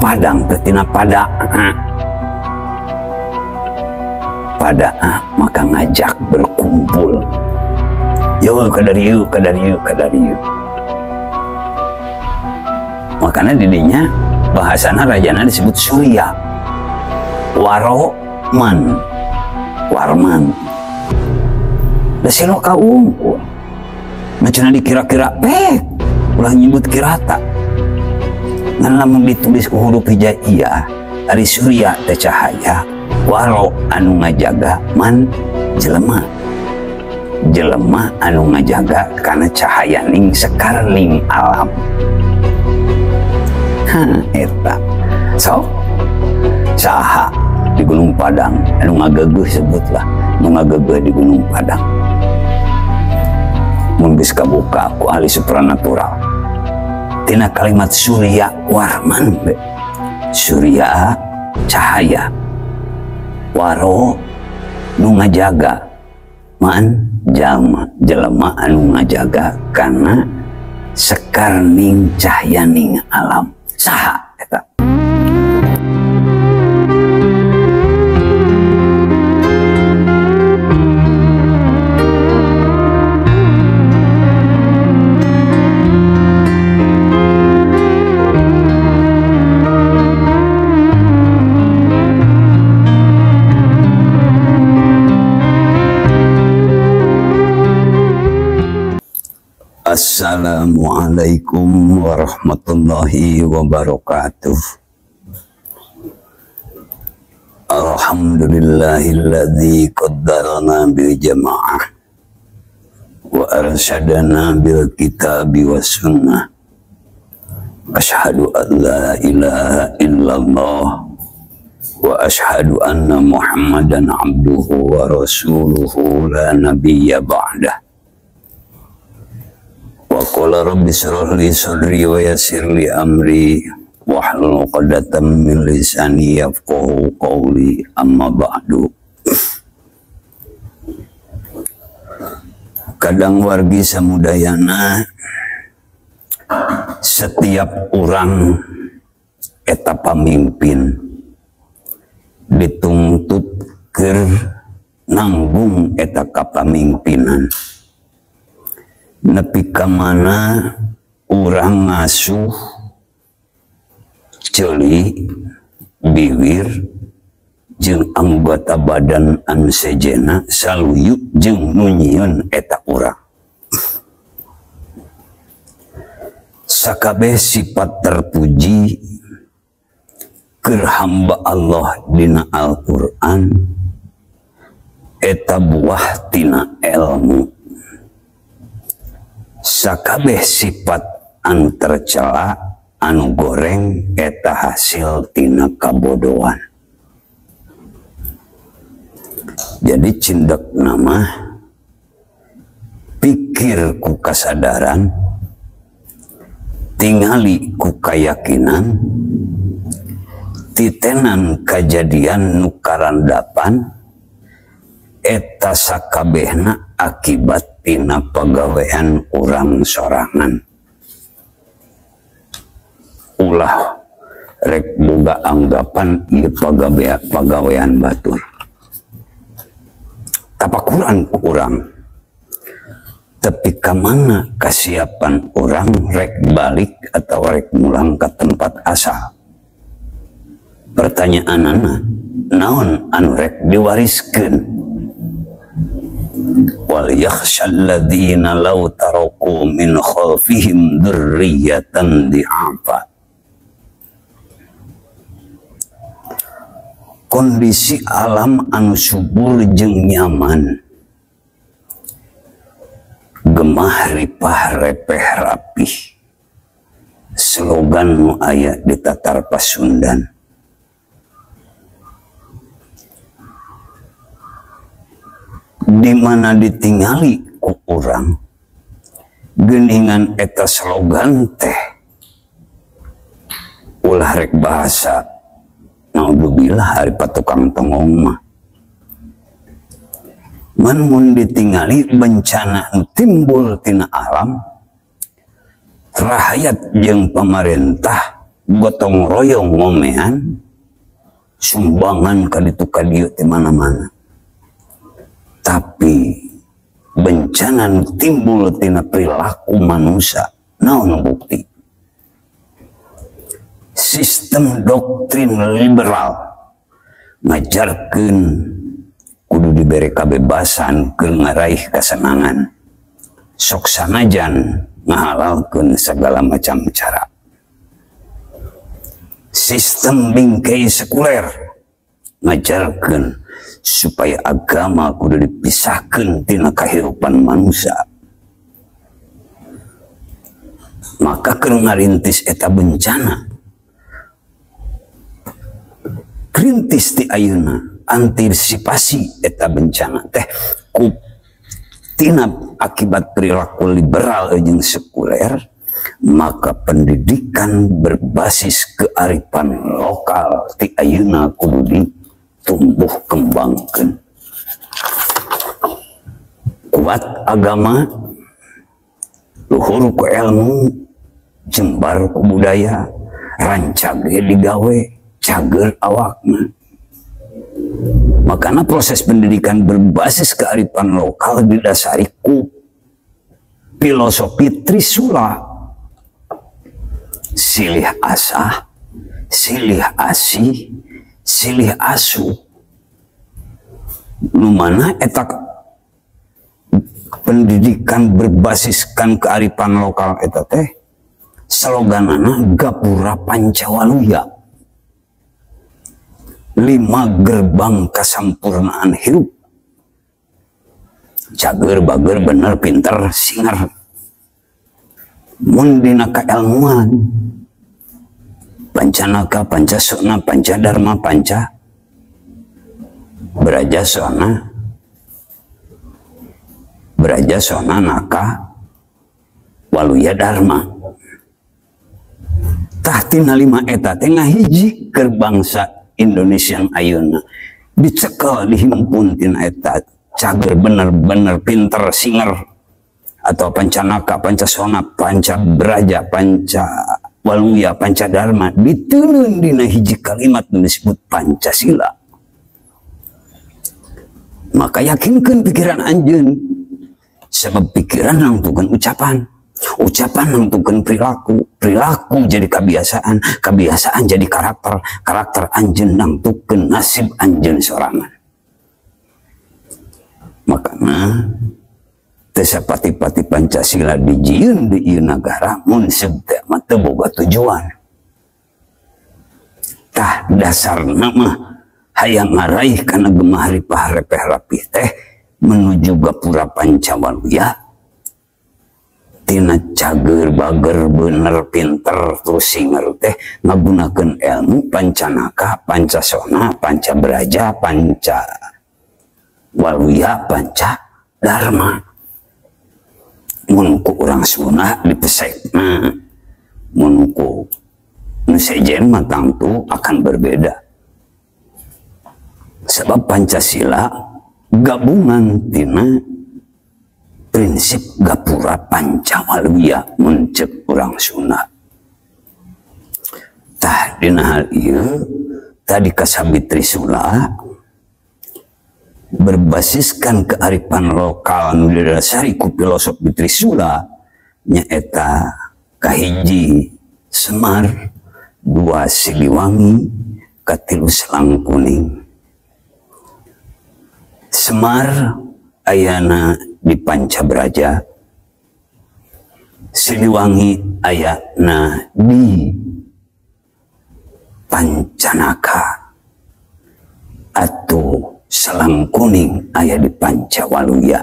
Padang teh tina pada. Pada maka ngajak berkumpul. Yo kadarieu kadarieu kadarieu. Makanya didinya bahasana rajana disebut Surya. Waroman. Warman. Da siloka unggul. Macana dikira-kira pek ulah nyebut kirata. Ngan lamun ditulis ku huruf hijaiyah ari Surya teh cahaya, waro anu ngajaga man jelema. Jelema anu ngajaga kana cahayaning sekarning alam. Hah, eta. So, saha di Gunung Padang anu ngagegeuh sebutlah, nu ngagegeuh di Gunung Padang. Mun geus kabuka ku ahli supranatural. Tina kalimat Surya Warman be. Surya cahaya, waro nu ngajaga man jalma, jelema anu ngajaga kana sekarning cahyaning alam. Saha eta? Assalamualaikum warahmatullahi wabarakatuh. Alhamdulillahilladzi qaddarana bil jamaah wa arsyadana bil kitabi was sunnah. Asyhadu an la ilaha illallah wa asyhadu anna Muhammadan abduhu wa rasuluhu la nabiyya ba'dah. Wa qala rabbi shrah li sadri wa yassir li amri wahlul 'uqdatam min lisani yafqahu qawli. Amma ba'du. Kadang wargi samudayana, setiap orang eta pamimpin dituntut keur nanggung eta kapamimpinan. Nepi ka mana urang ngasuh ceuli biwir jeung anggota badan anu sejena saluyu jeung nu nyieun eta urang. Sakabeh sifat terpuji keur hamba Allah dina Al-Qur'an eta buah tina ilmu. Sakabeh sifat anu tercela anu goreng eta hasil tina kabodohan. Jadi cindek nama pikir ku kasadaran, tingali ku kayakinan, titenan kajadian nu karandapan eta sakabehna akibat tina pagawean urang sorangan. Ulah rek boga anggapan ieu pagawean batur. Tapakuran ku urang. Tapi ka mana kasiapan urang rek balik atau rek mulang ke tempat asal? Pertanyaanana, naon anu rek diwariskeun? Wal yakhshal ladzina law taraku min khalfihim dzurriyyatan dhi'afa. Kondisi alam anu subur jeung nyaman, gemah ripah repeh rapih, slogan nu aya di Tatar Pasundan. Di mana ditingali ku urang geuningan eta slogan teh ulah rek bahasa naudzubillah ari patukang tongong mah. Man mun ditingali bencana nu timbul tina alam, rakyat jeung pamarentah gotong royong ngomean sumbangan kaditu kadieu di mana-mana. Tapi bencana nu timbul tina perilaku manusia, naon bukti? Sistem doktrin liberal ngajarkeun kudu dibere kabebasan keur ngaraih kasenangan, sok sanajan ngahalalkeun segala macam cara. Sistem bingkai sekuler ngajarkeun supaya agama kudu dipisahkeun tina kahirupan manusia. Maka keur ngarintis eta bencana, rintis ti ayeuna antisipasi eta bencana teh ku tina akibat perilaku liberal jeung sekuler, maka pendidikan berbasis kearifan lokal ti ayeuna kudu ditumbuh kembangkeun. Kuat agama, luhur ku ilmu, jembar ku budaya, rancage digawe, cager awakna. Makanya proses pendidikan berbasis kearifan lokal didasari ku filosofi Trisula, silih asah, silih asih, silih asuh. Nu mana eta pendidikan berbasiskan kearifan lokal eta teh sloganana Gapura Pancawaluya, 5 gerbang kasampurnaan hirup, cager bager bener pinter singer. Mun dina kailmuan pancanaka, pancasona, pancadarma, panca beraja sona, beraja sona naka waluya dharma. Tah tina 5 eta teh ngahiji keur bangsa Indonesia ayeuna dicekel dihimpun tina eta cager bener-bener pinter singer atau pancanaka, pancasona, panca beraja, panca waluya, panca dharma diteunun dina hiji kalimat nu disebut Pancasila. Maka yakinkan pikiran anjeun, sebab pikiran nangtukeun ucapan, ucapan nangtukeun perilaku, perilaku jadi kebiasaan, kebiasaan jadi karakter, karakter anjeun nangtukeun nasib anjeun sorangan. Makana teu sapati-pati Pancasila dijieun di ieu nagara mun seub teh mah teu boga tujuan. Tah dasarna mah hayang ngaraih kana gemah ripah repeh rapih teh menuju Gapura Pancawaluya tina cager bager bener pinter terus singer teh ngagunakeun ilmu pancanaka, pancasona, panca beraja, panca waluya, panca dharma. Mun ku urang Sunda dipesekna, mun ku nu sejen mah tangtu akan berbeda. Sebab Pancasila gabungan tina prinsip Gapura Pancawaluya mun ceuk urang Sunda. Tah dina hal ieu tadi kasabit Trisula berbasiskan kearifan lokal nu didasari ku filosofi Trisula nyaeta kahiji Semar, 2 Siliwangi, katilu Selang Kuning. Semar ayana di Pancabraja, Siliwangi ayana di Pancanaka, atau Selang Kuning aya di Pancawaluya.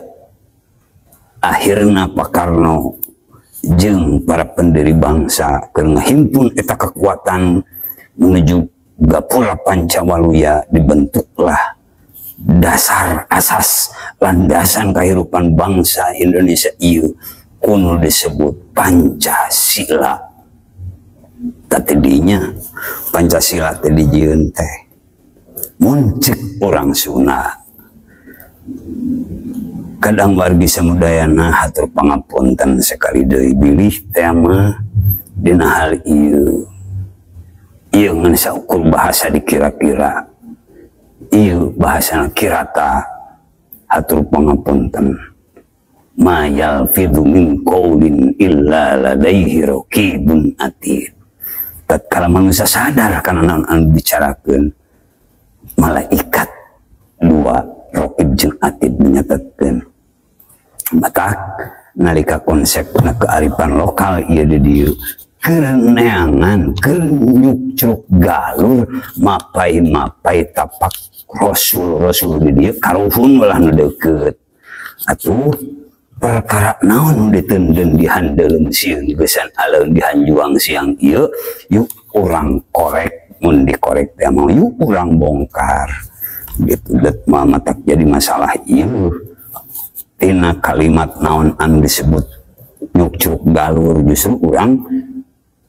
Akhirna Pak Karno jeung para pendiri bangsa keur ngahimpun eta kekuatan menuju Gapura Pancawaluya, dibentuklah dasar asas landasan kehidupan bangsa Indonesia ieu kuno disebut Pancasila. Tadinya Pancasila teh dijieun teh mun ceuk urang Sunda. Kadang wargi samudayana hatur pangapunten sekali deui bilih tema dina hal ieu. Ieu ngan saukur bahasa dikira-kira. Ieu bahasa kirata hatur pangapunten. Ma yalfidhu min qaulin illa ladaihi raqibun atid. Tatkala manusia sadar kana naon anu dibicarakeun, malaikat dua raqib jeung atid menyatatkeun. Matak nalika konsep na kearifan lokal ieu di dieu keur neangan, keur nyukcruk galur mapai-mapai tapak rasul-rasul di dieu karuhun ulah nu deukeut. Atuh perkara naon nu diteundeun dihandeuleun sieun geusan aleun dihanjuang siang ieu, yuk urang korek, mun dikorek teh mah yuk urang bongkar gitu. Det mah matak jadi masalah ieu tina kalimat naon anu disebut nyukcruk galur, justru urang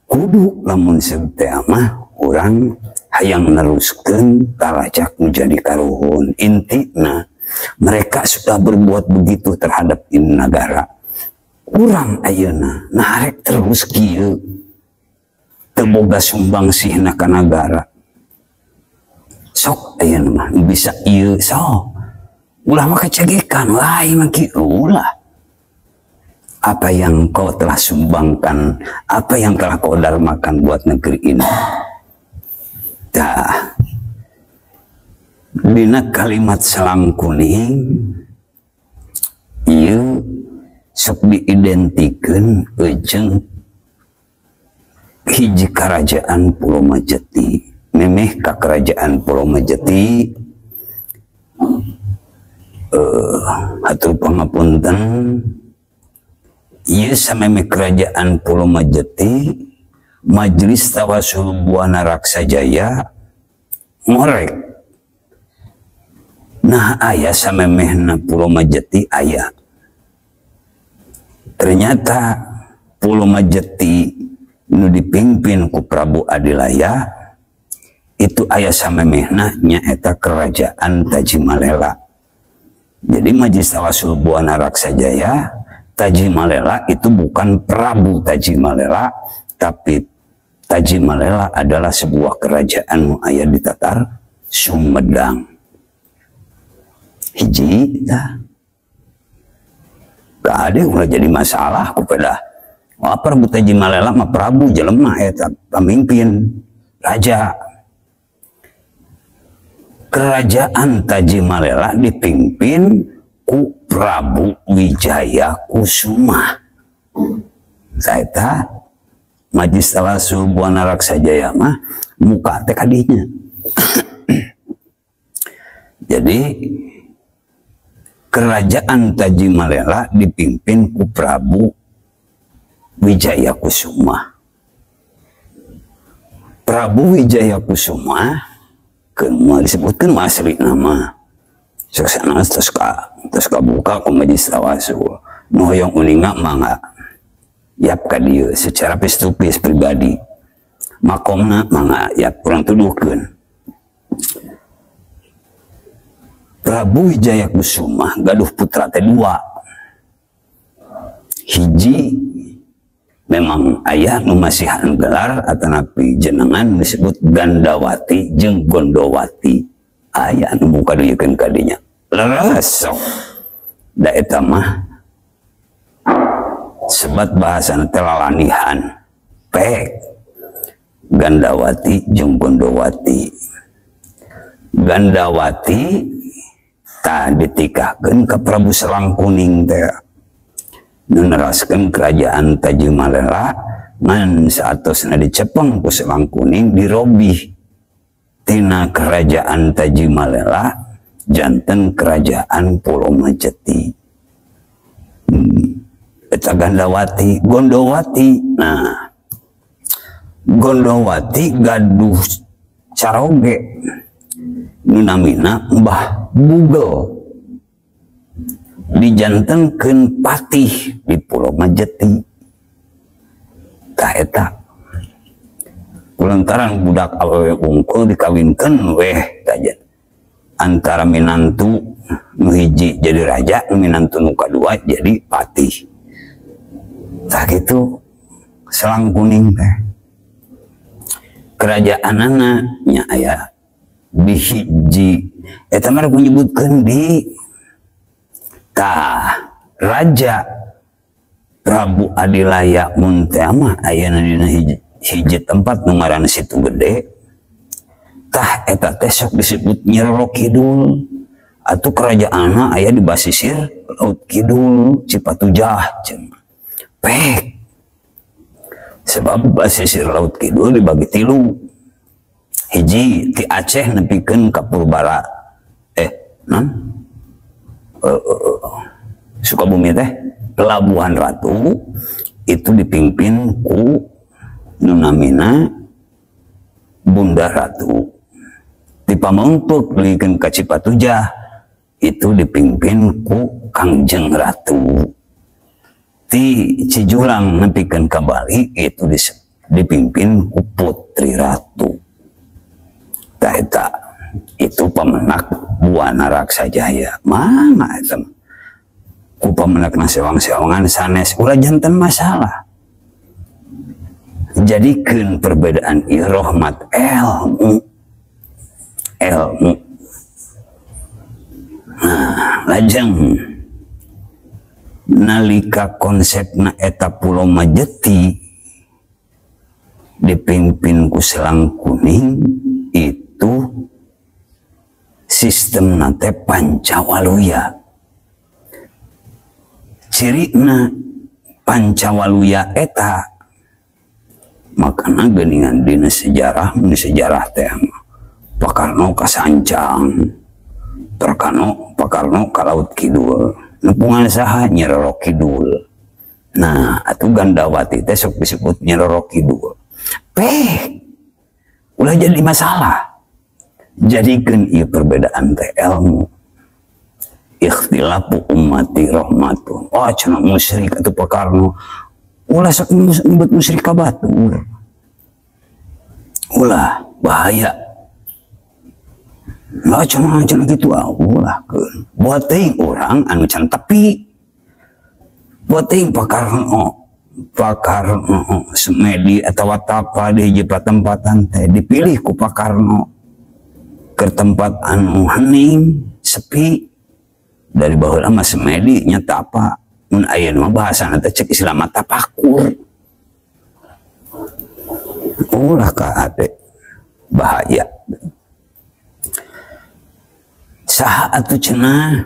kudu lamun teh mah urang hayang neruskeun talajak menjadi karuhun. Intina mereka sudah berbuat begitu terhadap ini negara. Urang ayeuna narek terus kieu teu boga sumbangsihna ka nagara. Sok ayeuna mah bisa ieu sok ulah mah kacegekan lain mah kieu ulah. Apa yang kau telah sumbangkan, apa yang telah kau darmakan buat negeri ini. Dah. Dina kalimat selang kuning ieu sok diidentikeun jeung hiji kerajaan Pulau Majeti. Memeh ka kerajaan Pulau Majeti hatur pangapunten, ieu samemeh kerajaan Pulau Majeti Majelis Tawasul Buana Raksajaya ngorek. Nah aya samemehna Pulau Majeti aya. Ternyata Pulau Majeti nu dipimpin ku Prabu Adilaya itu aya samemehna nyaeta kerajaan Tajimalela. Jadi Majelis Tawasul Buana Raksajaya Tajimalela itu bukan Prabu Tajimalela, tapi Tajimalela adalah sebuah kerajaan nu aya di Tatar Sumedang. Hiji dah. Gak ada ulah jadi masalah kepada wah Prabu Tajimalela mah Prabu jelema eta pemimpin raja. Kerajaan Tajimalela dipimpin ku Prabu Wijaya Kusuma. Saeta Majelis Tawasul Buana Raksajaya mah muka teh kadinya. Jadi kerajaan Tajimalela dipimpin ku Prabu Wijaya Kusuma. Prabu Wijaya Kusuma mau disebutkan asli nama. Sasana terus ka buka ku Majelis Tawasul. Nu hoyong uninga mangga yap ka dieu secara face to face pribadi. Makomna mangga yap kurang tuduhkeun. Prabu Wijaya Kusuma gaduh putra teh dua. Hiji memang ayah nu masihan gelar atanapi jenengan disebut Gandawati jeung Gondowati. Ayah nu muka dieukeun ka dinya. Leres sok. Da eta mah sebat bahasana teh lalanihan. Pek Gandawati jeung Gondowati. Gandawati tah ditikahkeun ka Prabu Selang Kuning teh. Nu neraskeun kerajaan Tajimalela ngan saatosna dicepeng ku Selang Kuning dirobih tina kerajaan Tajimalela janten kerajaan Pulau Majeti. Eta Gandawati, Gondowati. Nah, Gondowati gaduh caroge nu namina Mbah Bugel. Dijantenkeun patih di Pulau Majeti. Tah eta kulantaran budak awewe unggul dikawinkeun weh tajan. Antara minantu nu hiji jadi raja, minantu nu kadua jadi patih. Tah kitu Selang Kuning teh. Kerajaanana nya aya di hiji eta mah menyebutkeun di tah Raja Prabu Adilaya mun teh mah ayana dina hiji tempat nu ngaranna Situ Gede. Tah eta teh sok disebut Nyi Roro Kidul atau kerajaanna aya di basisir Laut Kidul Cipatujah cenah. Pek sebab basisir Laut Kidul dibagi tilu. Hiji ti Aceh nepikeun ka Purbara non Sukabumi teh Pelabuhan Ratu itu dipimpin ku nu namina Bunda Ratu. Di Pameungpeuk leuwihkeun ka Cipatujah itu dipimpin ku Kangjeng Ratu. Ti Cijulang nepikeun ka Bali itu dipimpin ku Putri Ratu. Tah eta itu pamenak Buana Raksajaya. Mana eta ku pamenakna sewang-sewangan sanes ulah janten masalah. Jadikeun perbedaan ieu rahmat ilmu. Ilmu. Nah, lajeng nalika konsepna eta Pulau Majeti dipimpin ku Selang Kuning itu sistemna teh Pancawaluya. Cirina Pancawaluya eta makana geuningan dina sejarah, mun sejarah teh Pakarno kasancang, Pakarno ka Laut Kidul, nepungan saha Nyi Roro Kidul. Nah, atuh Gandawati teh sok disebut Nyi Roro Kidul. Peh, ulah jadi masalah. Jadikeun ieu perbedaan teh ilmu. Ikhtilafu ummati rahmatun. Oh, cenah musyrik atuh Pakarno. Ulah sok nyebut musyrik ka batur. Ulah bahaya. Lah cenah gitu ah ulah keun. Buat teuing urang anu can tepi. Buat teuing Pakarno, Pakarno semedi atawa tapa di hiji patempatan teh dipilih ku Pakarno ke tempat anu hening, sepi. Dari baheula mah semedi nya tapa. Mun ayeuna mah bahasana teh cek Islam mah tapakur. Ulah ka ade bahaya. Saha atuh cenah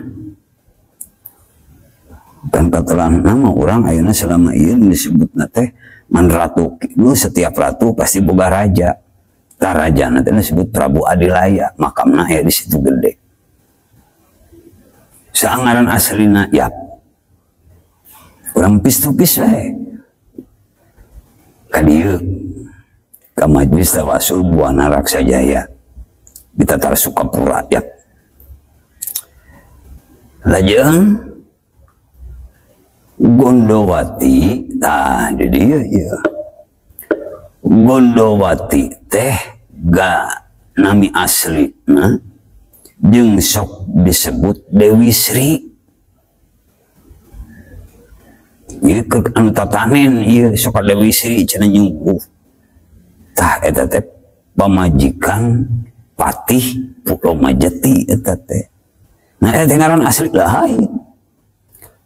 kan katelah nama urang ayeuna selama ieu disebutna teh man ratu kidul, setiap ratu pasti boga raja. Tah rajana teh disebut Prabu Adilaya, makamna aya di Situ Gede. Saangaran aslina ya urang pis-pis we ka dieu ka Majelis Tawasul Buana Raksajaya di Tatar Sukapura ya. Lajeng Gondowati tah di dieu ieu. Gondowati teh ga nami aslina jeung sok disebut Dewi Sri. Ieu keur anu tatanen ieu sok Dewi Sri cenah nyungguh. Tah eta teh pamajikan Patih Pulau Majeti eta teh. Nah eta ngaran asli lain.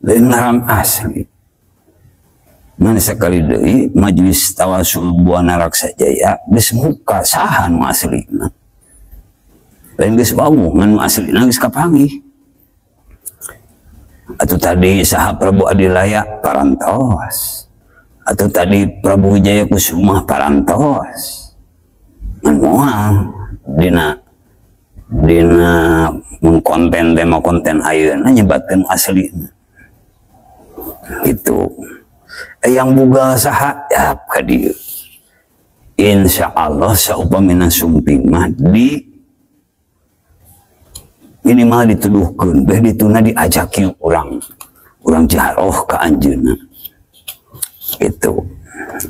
Lain ngaran asli. Mana sekali deui Majelis Tawasul Buana Raksajaya geus muka saha nu aslina. Lain geus wawuh ngan nu aslina geus kapanggih. Atau tadi saha Prabu Adilaya parantos. Atau tadi Prabu Wijaya Kusuma parantos. Ngan moal dina mun konten tema konten ayeuna nyebatkeun aslina. Gitu. Yang buga saha ya ka dieu. Insyaallah saupamina sumping mah di minimal dituduhkeun beh dituna diajaki urang jaroh ka anjeunna. Gitu.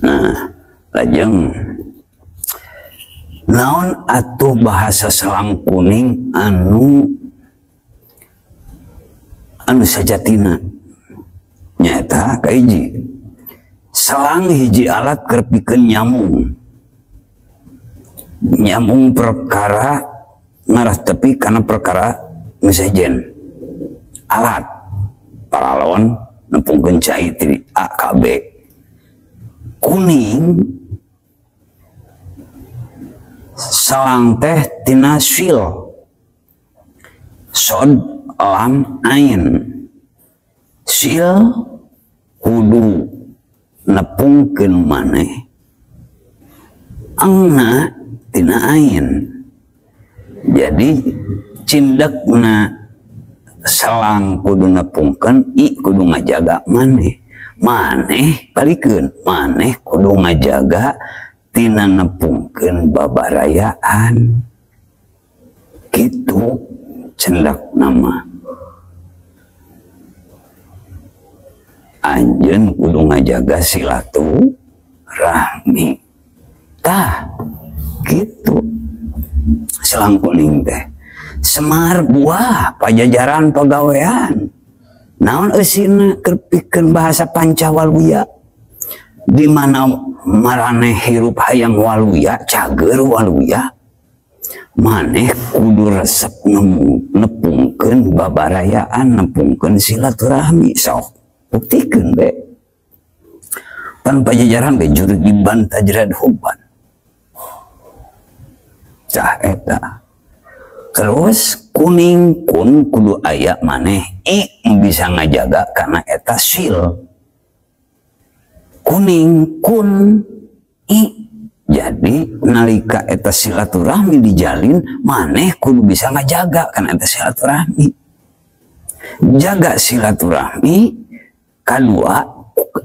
Nah, lajeng naon atuh bahasa Selang Kuning anu sajatina nyaeta kahiji selang hiji alat keur pikeun nyamung. Nyambung perkara ngarah tepi karena perkara mesejen alat paralon nempungkeun cai ti A ka B kuning selang teh tina sil sod lam ain sil kudu nepungkeun maneh engna tina ain. Jadi cindekna selang kudu nepungkeun i kudu ngajaga maneh maneh balikeun maneh kudu ngajaga tina nepungkeun babarayaan kitu cendak nama anjeun kudu ngajaga silaturahmi tah gitu. Selang kuning teh Semar buah pajajaran pagawean naon eusina keur pikeun bahasa Pancawaluya di mana maraneh hirup hayang waluya cager waluya maneh kudu resep nepungkeun babarayaan nepungkeun silaturahmi sok buktikeun be pan pajajaran ge jurug diban tajrad huban cah eta. Terus kuning kun kudu aya maneh i bisa ngajaga karena eta sil kuning kun i. Jadi nalika eta silaturahmi dijalin maneh kudu bisa ngajaga karena eta silaturahmi. Jaga silaturahmi kadua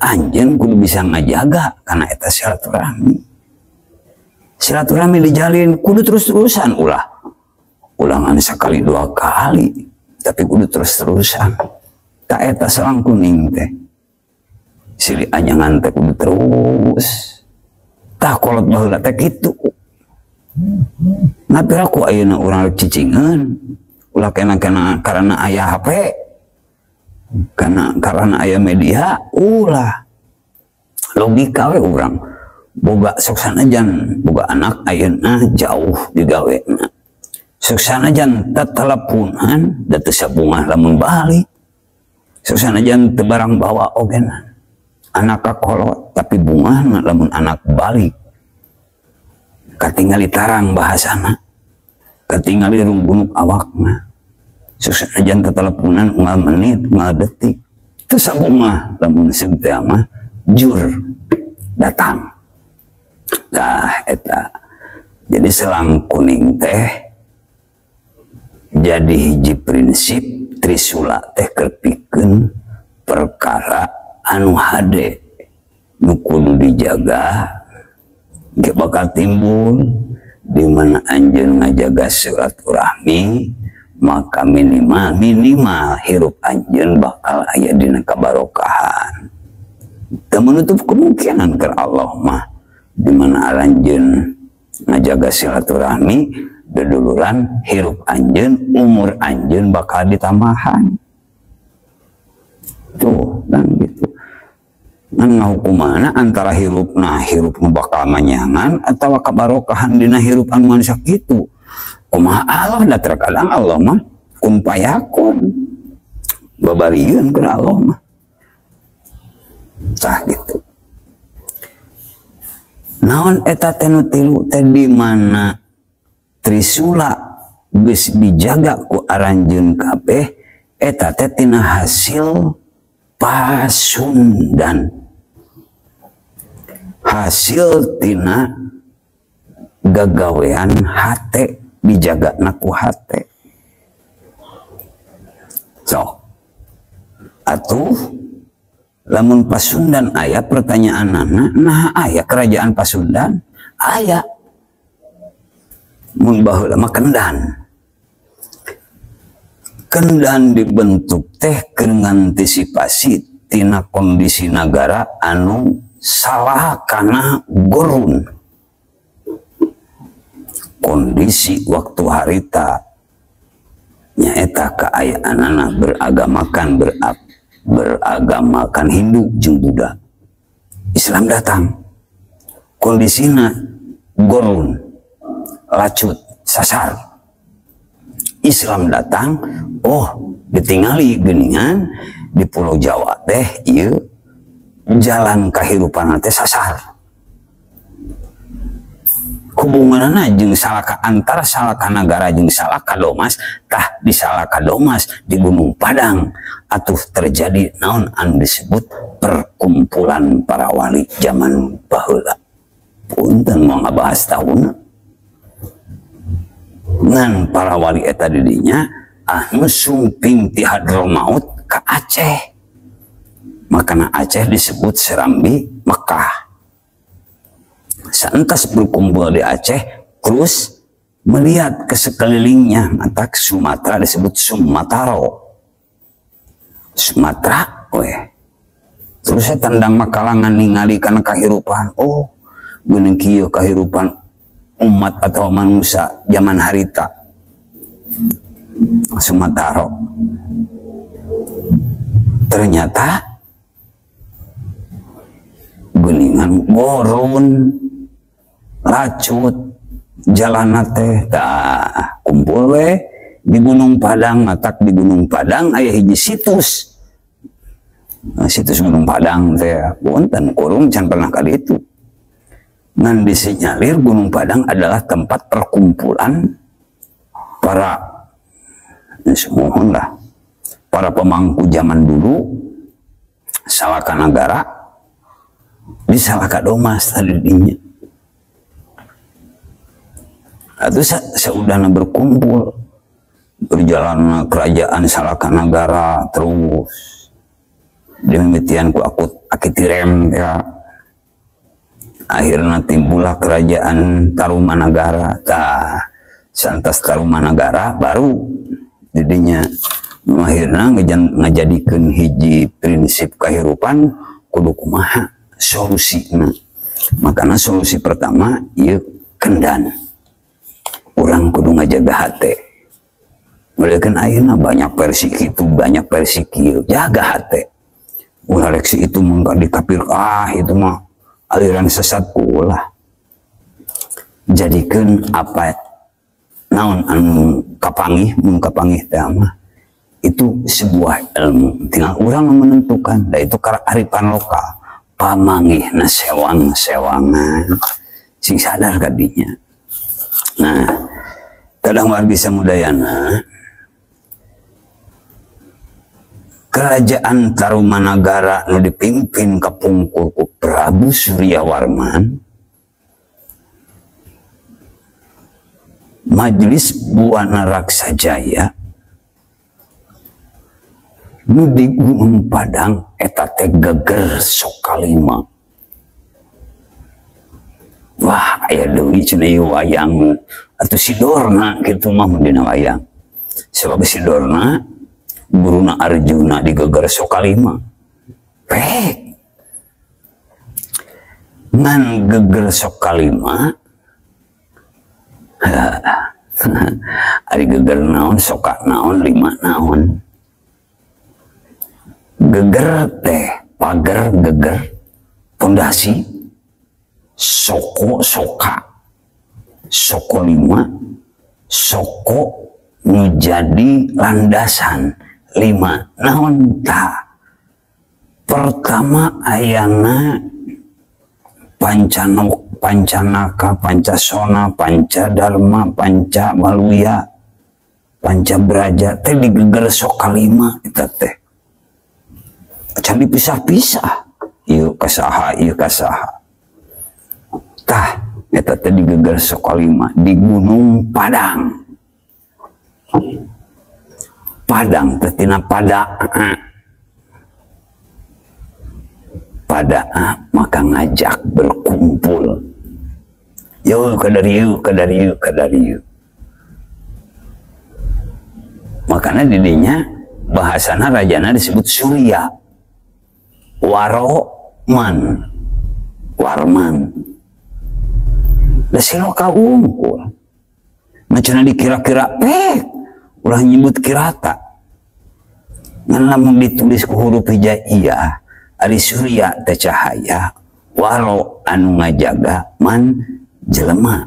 anjeun kudu bisa ngajaga karena eta silaturahmi. Silaturahmi dijalin kudu terus-terusan ulah ulangan sekali dua kali tapi kudu terus-terusan. Tak eta selang kuning teh silih anyangan teh kudu terus. Tah kolot baheula teh kitu. Nah piraku ayeuna urang cicingeun ulah kena-kena karena aya HP karena aya media ulah logika we urang boga sok sanajan boga anak ayeuna jauh digawena sok sanajan teteleponan da teu sabungah lamun balik sok sanajan teu barang bawa ogena anak kakolot tapi bungahna lamun anak balik katingali tarang bahasana katingali runggunuk awakna sok sanajan teteleponan unggal menit unggal detik teu sabungah lamun seung teh mah jur datang. Tah eta. Jadi selang kuning teh jadi hiji prinsip trisula teh keur pikeun perkara anu hade nu kudu dijaga ge bakal timbul di mana anjeun ngajaga silaturahmi maka minimal hirup anjeun bakal aya dina kabarokahan. Teu menutup kemungkinan keur Allah mah di mana anjeun ngajaga silaturahmi deduluran hirup anjeun umur anjeun bakal ditambahan tuh dan gitu. Ngan ngahukumana antara hirupna hirup nu bakal manyangan atawa kabarokahan dina hirup anu manusia kitu kumaha Allah da terkadang Allah mah kun payakun babarieun keur Allah mah tah gitu. Naon eta teh nu tilu teh di mana trisula geus dijaga ku aranjeun kabeh eta teh tina hasil pasundan hasil tina gagawean hate dijagana ku hate sok atuh lamun Pasundan aya pertanyaanana nah aya kerajaan Pasundan aya mun baheula mah Kendan. Kendan dibentuk teh keur ngantisipasi tina kondisi nagara anu salah kana gorun. Kondisi waktu harita nyaeta kaayaanana beragamakan Hindu jeung Buddha. Islam datang kondisina gorun. lacut, sasar. Islam datang, oh ditingali geuningan di Pulau Jawa teh ieu jalan kahirupan teh sasar. Hubunganna jeung Salaka antara Salaka Nagara jeung Salaka Domas, tah di Salaka Domas di Gunung Padang atuh terjadi naon anu disebut perkumpulan para wali zaman baheula. Punten mau ngabahas tahunna. Ngan para wali eta di dinya anu sumping ti Hadramaut ka Aceh. Makana Aceh disebut Serambi Mekah. Santas berkumpul di Aceh, terus melihat ke sekelilingnya, maka Sumatera disebut Sumataro. Sumatera, weh. Terus saya tandang makalangan ningali kana kahirupan. Oh, geuning kieu kahirupan umat atau manusia zaman harita. Sumataro. Ternyata geuningan gorun lacut jalan teh tah kumpul we di Gunung Padang, matak di Gunung Padang aya hiji situs. Nah, situs Gunung Padang teh punten kurung can pernah ka ditu. Ngan disinyalir Gunung Padang adalah tempat perkumpulan para mohon lah para pemangku zaman dulu Salaka Nagara di Salaka Domas tadi dinya. Atau seudahna berkumpul berjalan kerajaan Salaka Nagara terus dimimitian ku akut akitirem ya. Akhirnya timbullah kerajaan Tarumanagara. Tah santas Tarumanagara baru jadinya akhirnya ngajadikeun hiji prinsip kahirupan kudu kumaha solusina. Makana solusi pertama ieu kendan. Urang kudu ngajaga hate. Mulai ayeuna banyak versi kitu, banyak versi kieu, jaga hate. Ulah leksi itu mah dikapir, ah itu mah aliran sesat ulah. Jadikeun apa naon anu kapanggih, mun kapanggih teh mah itu sebuah ilmu. Tinggal urang menentukan, da itu kearifan lokal. Pamanggihna sewang-sewangan sing sadar kadinya. Nah, kadang wargi samudayana kerajaan Tarumanagara nu dipimpin kapungkur ku Prabu Suryawarman, Majelis Buana Raksajaya nu di Gunung Padang eta teh geger Sokalima. Wah, aya deui cenah ieu wayang atuh Sidorna kitu mah mun dina wayang. Sebab Sidorna guruna Arjuna digeger Sokalima. Pek. Ngan geger Sokalima ari geger naon soka naon lima naon. Geger teh pagar geger pondasi soko soka soko lima soko nu jadi landasan lima naon ta. Pertama ayana pancanok, pancanaka, pancasona, pancadharma, panca maluya, panca braja teh digeger soka lima eta teh. Can dipisah-pisah, ieu kasaha, ieu kasaha. Tah eta teh digeger soka lima di Gunung Padang. Padang teh tina pada pada maka ngajak berkumpul. Yo kadarieu kadarieu kadarieu. Makanya didinya bahasana rajana disebut Surya. Waroman, Warman. Da siloka unggul. Macana dikira-kira pek, ulah nyebut kirata. Ngan lamun ditulis ku huruf hijaiyah, ari Surya teh cahaya, waro anu ngajaga man jelema.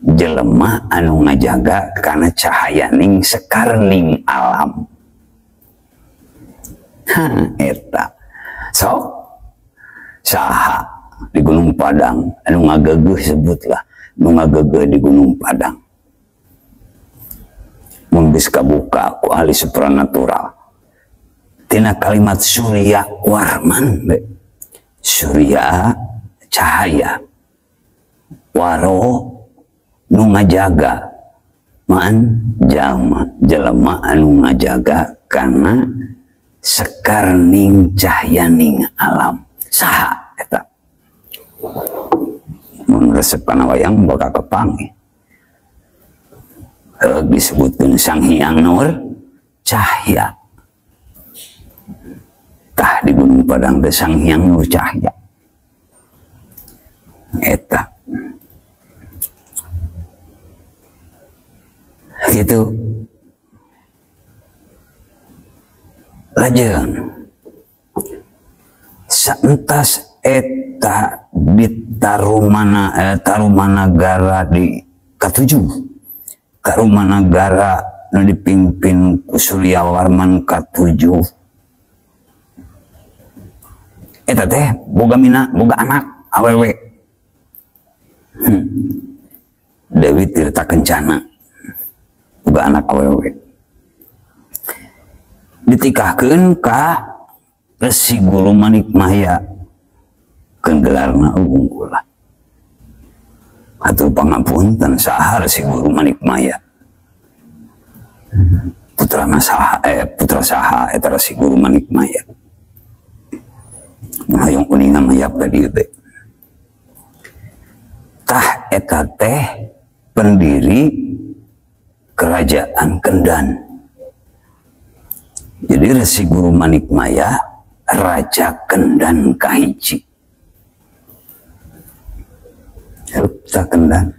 Jelema anu ngajaga kana cahayaning sekarning alam. Ha eta. Sok saha di Gunung Padang anu ngagegeuh sebutlah nu ngagegeuh di Gunung Padang. Mun geus kabuka ku ahli supranatural. Tina kalimat Surya Warman be. Surya cahaya. Waro nu ngajaga man jalma jelema anu ngajaga kana sekarning cahyaning alam. Saha eta? Mun resep kana wayang bakal kepanggih. Disebutkeun Sang Hyang Nur Cahya. Tah di Gunung Padang teh Sang Hyang Nur Cahya. Eta. Gitu. Lajeng saentas eta di Tarumana Tarumanagara di katujuh. Tarumanagara nu dipimpin ku Suryawarman katujuh. Eta teh boga mina, boga anak awewe. Dewi Tirta Kencana boga anak awewe. Ditikahkeun ka Resi Guru Manikmaya keun gelarna unggul lah. Atur pangapunten saha Resi Guru Manikmaya? Putrana saha putra saha eta Resi Guru Manikmaya? Mun hayang uninga mah yap ka dieu teh. Tah eta teh pendiri Kerajaan Kendan. Jadi Resi Guru Manikmaya Raja Kendan kahiji. Raja Kendan.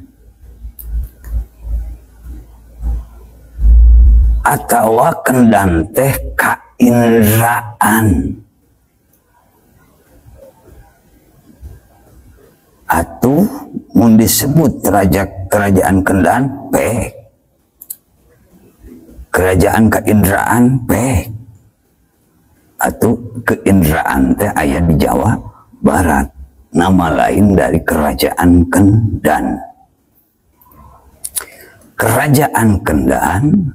Atawa Kendan teh kaindraan. Atuh mun disebut raja kerajaan Kendan pek. Kerajaan kaindraan pek. Atau keindraan teh aya di Jawa Barat, nama lain dari Kerajaan Kendan. Kerajaan Kendan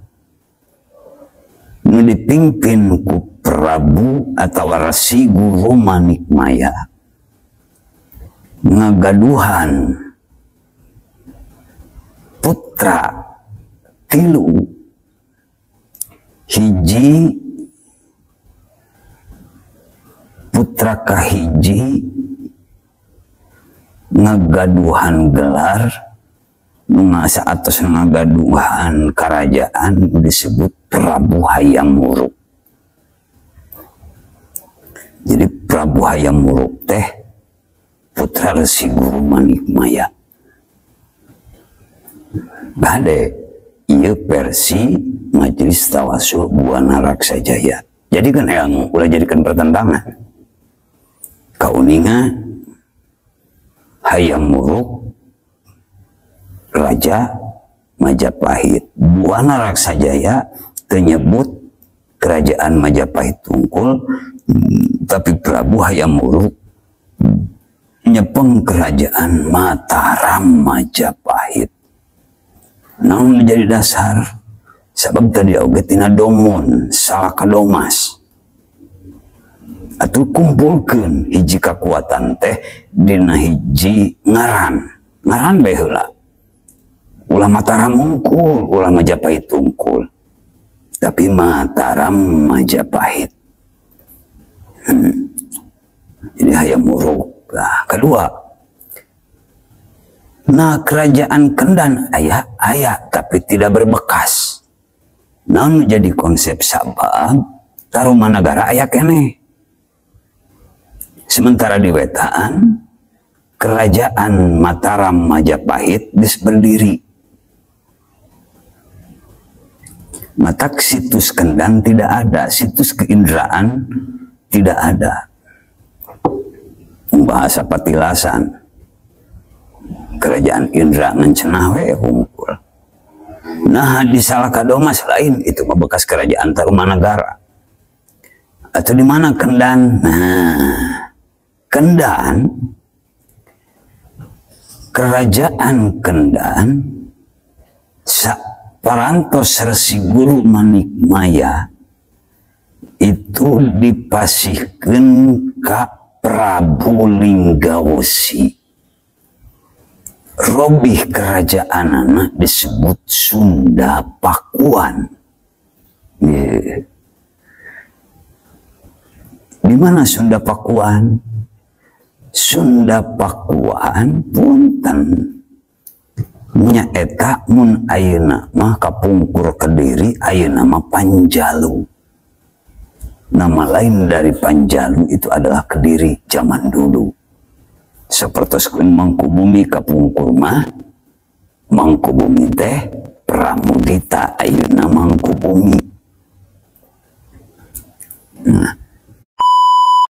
nu dipimpin ku Prabu atau Resi Guru Manikmaya ngagaduhan putra tilu, hiji putra kahiji ngagaduhan gelar nu atos ngagaduhan kerajaan disebut Prabu Hayam Wuruk. Jadi Prabu Hayam Wuruk teh putra Resi Guru Manikmaya. Bade ieu versi Majelis Tawasul Buana Raksajaya. Jadi kan ilmu ulah jadikan pertentangan. Kauninga Hayam Wuruk Raja Majapahit, Buana Raksajaya tenyebut Kerajaan Majapahit tungkul, tapi Prabu Hayam Wuruk nyepeng Kerajaan Mataram Majapahit. Namun menjadi dasar sebab tadi oge tina domon Salaka Domas. Atuh kumpulkeun hiji kakuatan teh dina hiji ngaran. Ngaran bae heula. Ulah Mataram unggul, ulah Majapahit unggul. Tapi Mataram Majapahit. Jadi Hayam Wuruk. Nah, kedua. Nah, Kerajaan Kendan aya aya tapi tidak berbekas. Namun jadi konsep sabab Tarumanagara aya keneh. Sementara di wetaan Kerajaan Mataram Majapahit geus berdiri. Matak situs Kendan tidak ada, situs keindraan tidak ada. Bahasa patilasan. Kerajaan Indra ngan cenah we hungkul. Nah, di Salakadomas lain, itu mah bekas kerajaan Tarumanagara. Atau di mana Kendan? Nah, Kendan, kerajaan Kendan parantos Resi Guru Manikmaya itu dipasihkeun ka Prabu Linggawesi. Robih kerajaan anak disebut Sunda Pakuan. Yeah. Di mana Sunda Pakuan? Sunda Pakuan, punten, nyaeta mun ayeuna mah kapungkur Kediri, ayeuna mah Panjalu. Nama lain dari Panjalu itu adalah Kediri zaman dulu. Seperti Mangkubumi, kapungkur mah Mangkubumi teh Pramudita, ayeuna Mangkubumi. Nah,